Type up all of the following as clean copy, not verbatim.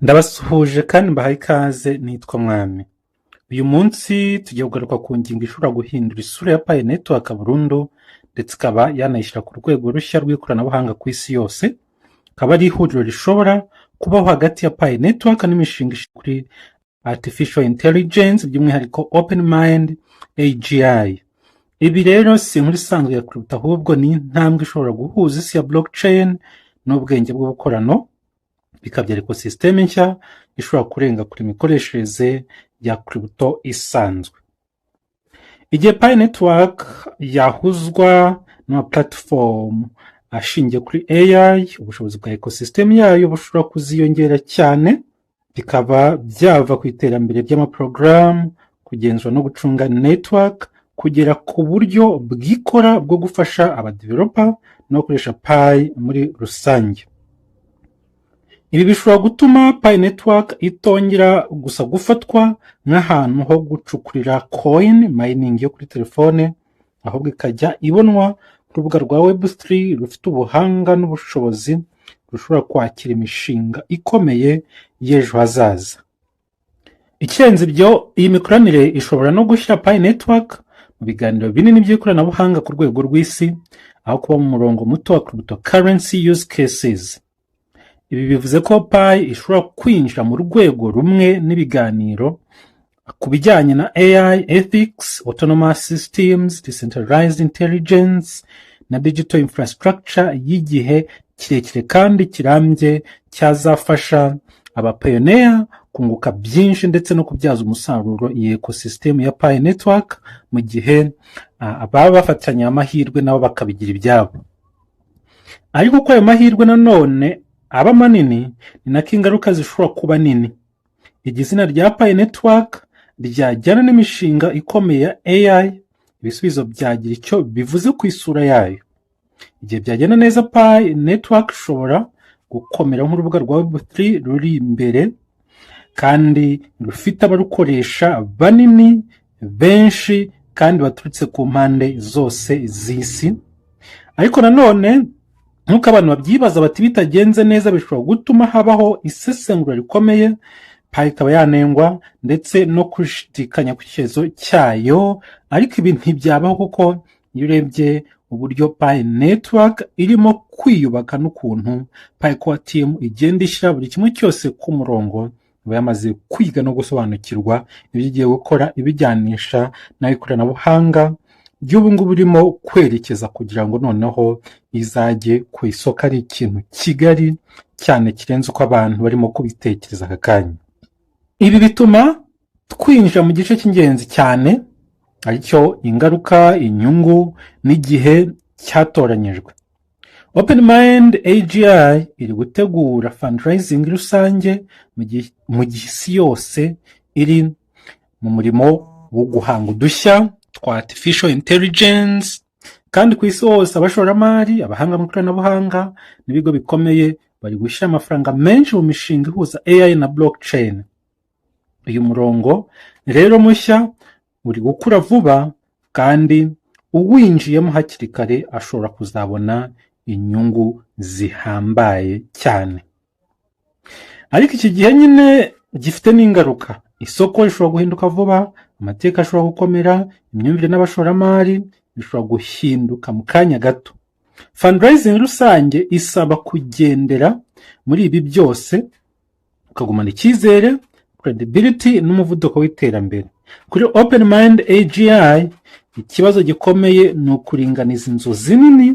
Ndabasuhuje kandi mbahaye ikaze, nitwa Mwami. Uyu munsi tugiye kugaruka ku ngingo ishobora guhindura isura ya Pi Network burundu, ndetse ikaba yanayishyira ku rwego rushya rw'ikoranabuhanga ku isi yose, akaba ari ihuriro rishobora kubaho hagati ya Pi Network n'imishinga ishingiye kuri Artificial Intelligence, by'umwihariko OpenMind AGI. Ibi rero si inkuru isanzwe ya crypto, ahubwo ni intambwe ishobora guhuza isi ya blockchain n'ubwenge bw'ubukorano, bikabyara ecosystem nshya ishobora kurenga kure imikoreshereze ya crypto isanzwe. Igihe Pi Network yahuzwa n'ama platform ashingiye kuri AI, ubushobozi bwa ecosystem yayo bushobora kuziyongera cyane, bikaba byava ku iterambere ry'amaporogaramu, kugenzura no gucunga network, kugera ku buryo bwikora bwo gufasha abadeveloper no gukoresha Pi muri rusange. Ibi bishobora gutuma Pi Network itongera gusa gufatwa nk'ahantu ho gucukurira coin mining yo kuri telefone, ahubwo ikajya ibonwa ku rubuga rwa Web3 rufite ubuhanga n'ubushobozi rushobora kwakira imishinga ikomeye y'ejo hazaza. Ikirenze ibyo, iyi mikoranire ishobora no gushyira Pi Network mu biganiro binini by'ikoranabuhanga ku rwego rw'isi, aho kuba mu murongo muto wa cryptocurrency use cases. Ibi bivuze ko Pi ishobora kwinjira mu rwego rumwe n'ibiganiro ku bijyanye na AI ethics, autonomous systems, decentralized intelligence na digital infrastructure y'igihe kirekire kandi kirambye, cyazafasha abapioneer kunguka byinshi ndetse no kubyaza umusaruro iyi ecosystem ya Pi Network, mu gihe ababa bafatanye amahirwe nabo bakabigira ibyabo. Ariko uko ayo mahirwe nanone aba manini, ni nako ingaruka zishobora kuba nini. Igihe izina rya Pi Network ryajyana n'imishinga ikomeye ya AI, ibisubizo byagira icyo bivuze ku isura yayo. Igihe byagenda neza, Pi Network ishobora gukomera nk'urubuga rwa Web3 ruri imbere kandi rufite abarukoresha banini, benshi kandi baturutse ku mpande zose z'isi. Ariko nanone, nk'uko abantu babyibaza bati bitagenze neza, bishobora gutuma habaho isesengura rikomeye, Pi ikaba yanengwa ndetse no gushidikanya ku cyerekezo cyayo. Ariko ibi ntibyabaho, kuko iyo urebye uburyo Pi Network irimo kwiyubaka n'ukuntu Pi Core Team igenda ishyira buri kimwe cyose ku murongo, iba yamaze kwiga no gusobanukirwa ibyo igiye gukora, ibijyanisha n'ikoranabuhanga ry'ubu ngubu irimo kwerekeza, kugira ngo noneho izajye ku isoko ari ikintu kigari cyane kirenze uko abantu barimo kubitekereza aka kanya. Ibi bituma twinjira mu gice cy'ingenzi cyane, aricyo ingaruka, inyungu n'igihe cyatoranyijwe. OpenMind AGI iri gutegura fundraising rusange mu gihe isi yose iri mu murimo wo guhanga udushya twa artificial intelligence, kandi ku isi hose abashoramari, abahanga mu ikoranabuhanga n'ibigo bikomeye bari gushyira amafaranga menshi mu mishinga ihuza AI na blockchain. Uyu murongo rero mushya uri gukura vuba, kandi uwinjiyemo hakiri kare ashobora kuzabona inyungu zihambaye cyane. Ariko iki gihe nyine gifite n'ingaruka. Isoko rishobora guhinduka vuba, amateka ashobora gukomera, imyumvire n'abashoramari bishobora guhinduka mu kanya gato. Fundraising rusange isaba kugendera muri ibi byose, ukagumana icyizere, credibility n'umuvuduko w'iterambere. Kuri OpenMind AGI, ikibazo gikomeye ni ukuringaniza inzozi nini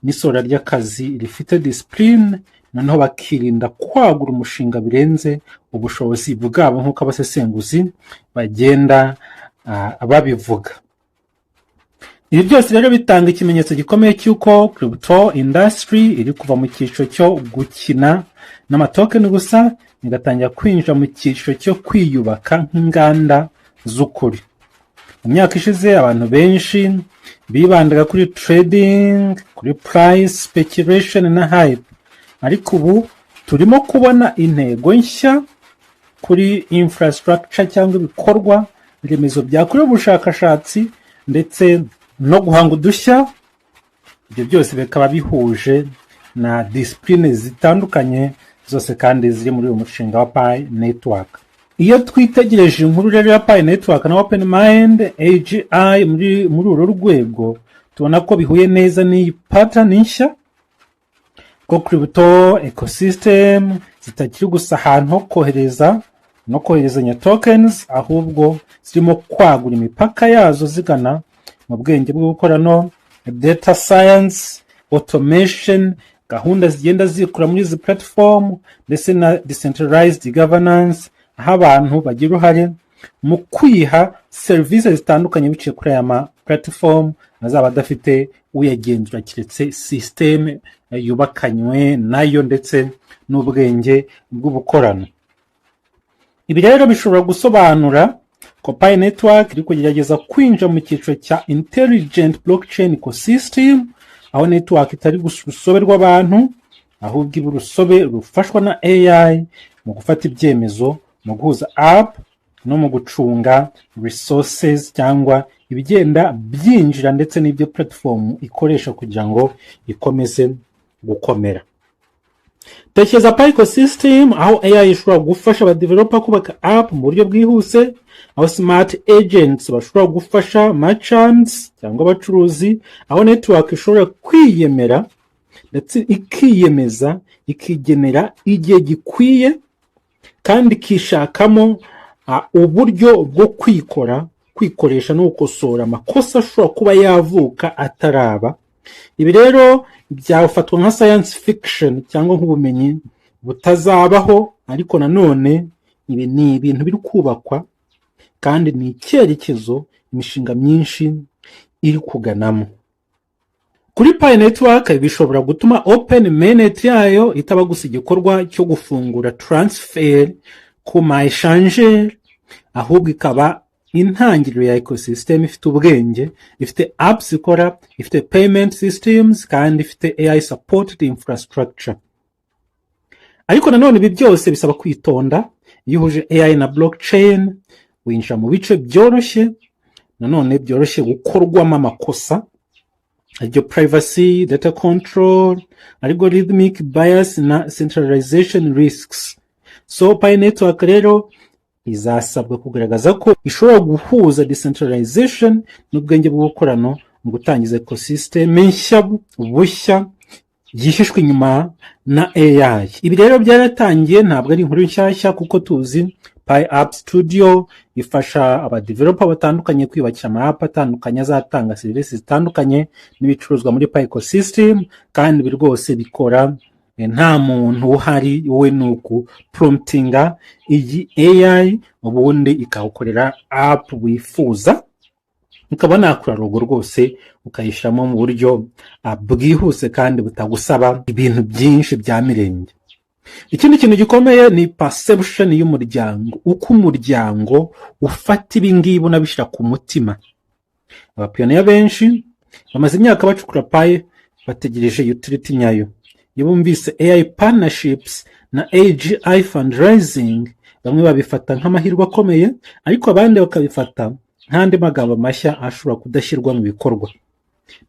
n'isora ry'akazi rifite discipline, noneho bakirinda kwagura umushinga birenze ubushobozi bwabo, nk'uko abasesenguzi bagenda babivuga. Ibi byose rero bitanga ikimenyetso gikomeye cy'uko crypto industry iri kuva mu cyiciro cyo gukina n'amatoken gusa, igatangira kwinjira mu cyiciro cyo kwiyubaka nk'inganda z'ukuri. Mu myaka ishize, abantu benshi bibandaga kuri trading, kuri price speculation na hype, ariko ubu turimo kubona intego nshya kuri infrastructure cyangwa ibikorwa remezo byakorewe ubushakashatsi ndetse no guhanga udushya. Ibyo byose bikaba bihuje na discipline zitandukanye zose kandi ziri muri uyu mushinga wa Pi Network. Iyo twitegereje inkuru rero ya Pi Network na OpenMind AGI muri uru rwego, tubona ko bihuye neza n'iyi pattern nshya, ko crypto ecosystem zitakiri gusa ahantu ho kohereza no koherezanya tokens, ahubwo zirimo kwagura imipaka yazo zigana mu bwenge bwo gukorano, data science, automation, gahunda zigenda zikura muri izi platform, ndetse na decentralized governance, aho abantu bagira uruhare mu kwiha serivisi zitandukanye biciye kuri aya ma platform azaba adafite uyagenzura keretse sisiteme yubakanywe nayo ndetse n'ubwenge bw'ubukorano. Ibi rero bishobora gusobanura ko Pi Network iri kugerageza kwinjira mu cyiciro cya intelligent blockchain ecosystem, aho network itari gusa urusobe rw'abantu, ahubwo iba urusobe rufashwa na AI mu gufata ibyemezo, mu guhuza app no mu gucunga resources cyangwa ibigenda byinjira ndetse n'ibyo platform ikoresha kugira ngo ikomeze gukomera. Tekereza Pi ecosystem aho AI ishobora gufasha abadeveloper kubaka app mu buryo bwihuse, aho smart agents bashobora gufasha merchants cyangwa abacuruzi, aho network ishobora kwiyemera ndetse ikiyemeza, ikigenera igihe gikwiye kandi ikishakamo uburyo bwo kwikora, kwikoresha no gukosora amakosa ashobora kuba yavuka ataraba. Ibi rero byafatwa nka science fiction cyangwa nk'ubumenyi butazabaho, ariko nanone ibi ni ibintu biri kubakwa kandi ni icyerekezo imishinga myinshi iri kuganamo. Kuri Pi Network bishobora gutuma open mainnet yayo itaba gusa igikorwa cyo gufungura transfer ku ma exchange, ahubwo ikaba intangiriro ya ecosystem ifite ubwenge, ifite apps ikora, ifite payment systems kandi ifite AI supported infrastructure. Ariko nanone ibi byose bisaba kwitonda. Iyo uhuje AI na blockchain, winjira mu bice byoroshye nanone byoroshye gukorwamo amakosa, aribyo privacy, data control, algorithmic bias na centralization risks. So Pi Network rero izasabwa kugaragaza ko ishobora guhuza decentralization n'ubwenge bw'ubukorano mu gutangiza ecosystem nshya bushya yihishwe inyuma na AI. Ibi rero byaratangiye, ntabwo ari inkuru nshyashya, kuko tuzi Pi App Studio ifasha abadeveloper batandukanye kwiyubakira ama app atandukanye azatanga serivisi zitandukanye n'ibicuruzwa muri Pi ecosystem. Kandi ibi rwose bikora nta muntu uhari, wowe ni uku promptinga iyi AI, ubundi ikawukorera app wifuza, ukaba nakora logo rwose ukayishyiramo mu buryo bwihuse kandi butagusaba ibintu byinshi bya mirenge. Ikindi kintu gikomeye ni perception y'umuryango, uko umuryango ufata ibi ngibi unabishyira ku mutima. Abapioneer benshi bamaze imyaka bacukura Pi bategereje utility nyayo. Iyo bumvise AI partnerships na AGI fundraising, bamwe babifata nk'amahirwe akomeye, ariko abandi bakabifata nk'andi magambo mashya ashobora kudashyirwa mu bikorwa.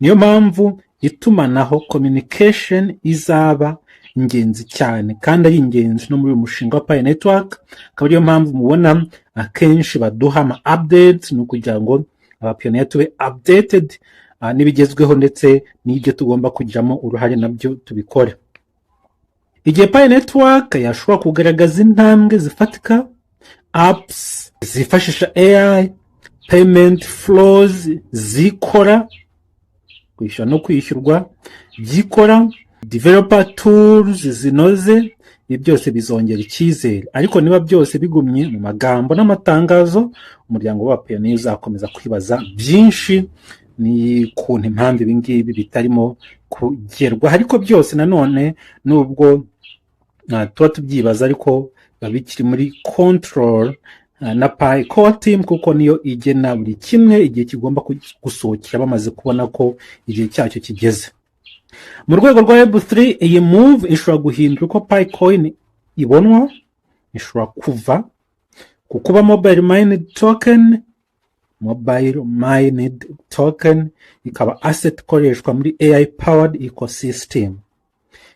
Niyo mpamvu itumanaho, communication, izaba ingenzi cyane kandi ari ingenzi no muri uyu mushinga wa Pi Network. Akaba ariyo mpamvu mubona akenshi baduha ama updates, ni ukugira ngo abapioneer tube updated n'ibigezweho ndetse n'ibyo tugomba kugiramo uruhare nabyo tubikore. Igihe Pi Network yashobora kugaragaza intambwe zifatika, apps zifashisha AI, payment flows zikora, kwishyura no kwishyurwa byikora, developer tools zinoze, ibi byose bizongera icyizere. Ariko niba byose bigumye mu magambo n'amatangazo, umuryango w'abapioneer uzakomeza kwibaza byinshi ni kuntu impamvu ibi ngibi bitarimo kugerwa. Ariko byose nanone nubwo tuba tubyibaza, ariko biba bikiri muri control na Pi Core Team, kuko niyo igena buri kimwe igihe kigomba gusohokera bamaze kubona ko igihe cyacyo kigeze. Mu rwego rwa Web3, iyi move ishobora guhindura uko Pi coin ibonwa. Ishobora kuva ku kuba mobile mined token ikaba asset ikoreshwa muri AI powered ecosystem.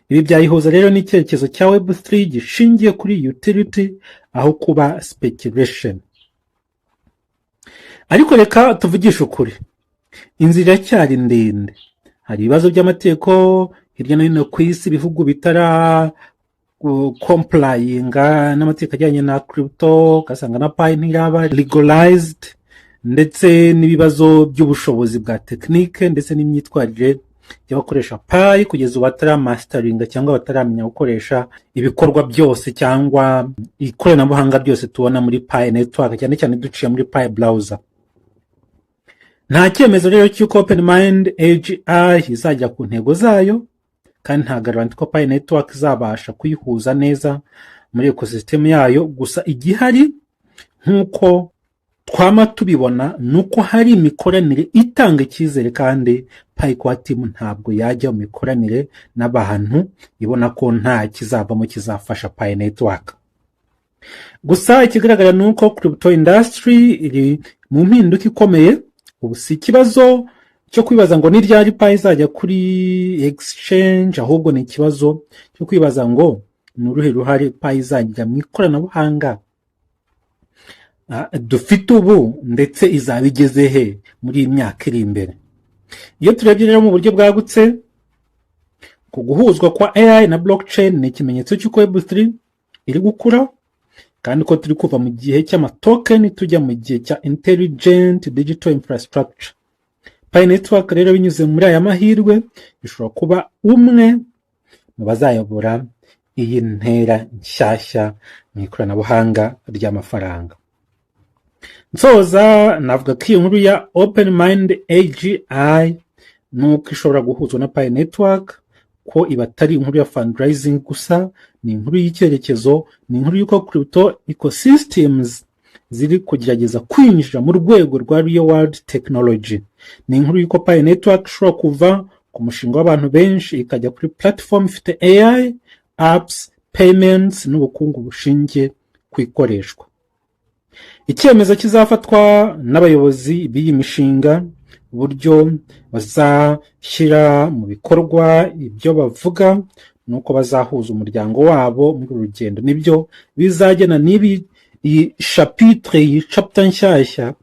Ibi byayihuza rero n'icyerekezo cya Web3 gishingiye kuri utility aho kuba speculation. Ariko reka tuvugishe ukuri, inzira iracyari ndende. Hari ibibazo by'amategeko hirya no hino ku isi, ibihugu bitara complyinga n'amategeko ajyanye na crypto, ugasanga na Pi ntiraba legalized, ndetse n'ibibazo by'ubushobozi bwa tekinike, ndetse n'imyitwarire y'abakoresha Pi kugeza ubu bataramasteringa cyangwa bataramenya gukoresha ibikorwa byose cyangwa ikoranabuhanga byose tubona muri Pi Network, cyane cyane duciye muri Pi Browser. Nta cyemezo rero cy'uko OpenMind AGI izajya ku ntego zayo, kandi nta garanti ko Pi Network izabasha kuyihuza neza muri ecosystem yayo. Gusa igihari, nk'uko twama tubibona, ni uko hari imikoranire itanga icyizere, kandi Pi Core Team ntabwo yajya mu mikoranire n'abantu ibona ko nta kizavamo kizafasha Pi Network. Gusa ikigaragara ni uko crypto industry iri mu mpinduka ikomeye. Ubu si ikibazo cyo kwibaza ngo ni ryari Pi izajya kuri exchange, ahubwo ni ikibazo cyo kwibaza ngo ni uruhe ruhare Pi izagira mu ikoranabuhanga dufite ubu, ndetse izaba igeze he muri iyi myaka iri imbere. Iyo turebye rero mu buryo bwagutse, ku guhuzwa kwa AI na blockchain ni ikimenyetso cy'uko Web3 iri gukura, kandi ko turi kuva mu gihe cy'amatoken tujya mu gihe cya intelligent digital infrastructure. Pi Network rero, binyuze muri aya mahirwe, ishobora kuba umwe mu bazayobora iyi ntera nshyashya mu ikoranabuhanga ry'amafaranga. Nsoza, navuga ko iyi nkuru ya Open Mind AGI, nuko ishobora guhuzwa na Pi Network, ko iba atari inkuru ya fundraising gusa, ni inkuru y'icyerekezo, ni inkuru y'uko crypto ecosystems ziri kugerageza kwinjira mu rwego rwa real world technology, ni inkuru y'uko Pi Network ishobora kuva ku mushinga w'abantu benshi ikajya kuri platform ifite AI, apps, payments n'ubukungu bushingiye ku ikoreshwa. Icyemezo kizafatwa n'abayobozi b'iyi mishinga, uburyo bazashyira mu bikorwa ibyo bavuga nuko bazahuza umuryango wabo muri uru rugendo, nibyo bizagena niba iyi chapitre, iyi chapter nshyashya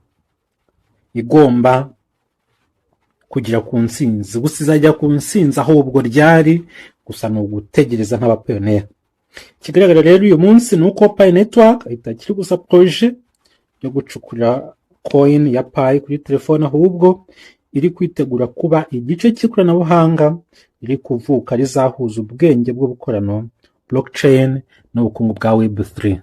igomba kugera ku ntsinzi. Gusa izajya ku ntsinzi ahubwo ryari gusa ni ugutegereza nk'abapioneer. Ikigaragara rero uyu munsi ni uko Pi Network itakiri gusa projet yo gucukura coin ya Pi kuri telefone, ahubwo iri kwitegura kuba igice cy'ikoranabuhanga riri kuvuka rizahuza ubwenge bw'ubukorano, blockchain n'ubukungu bwa Web3.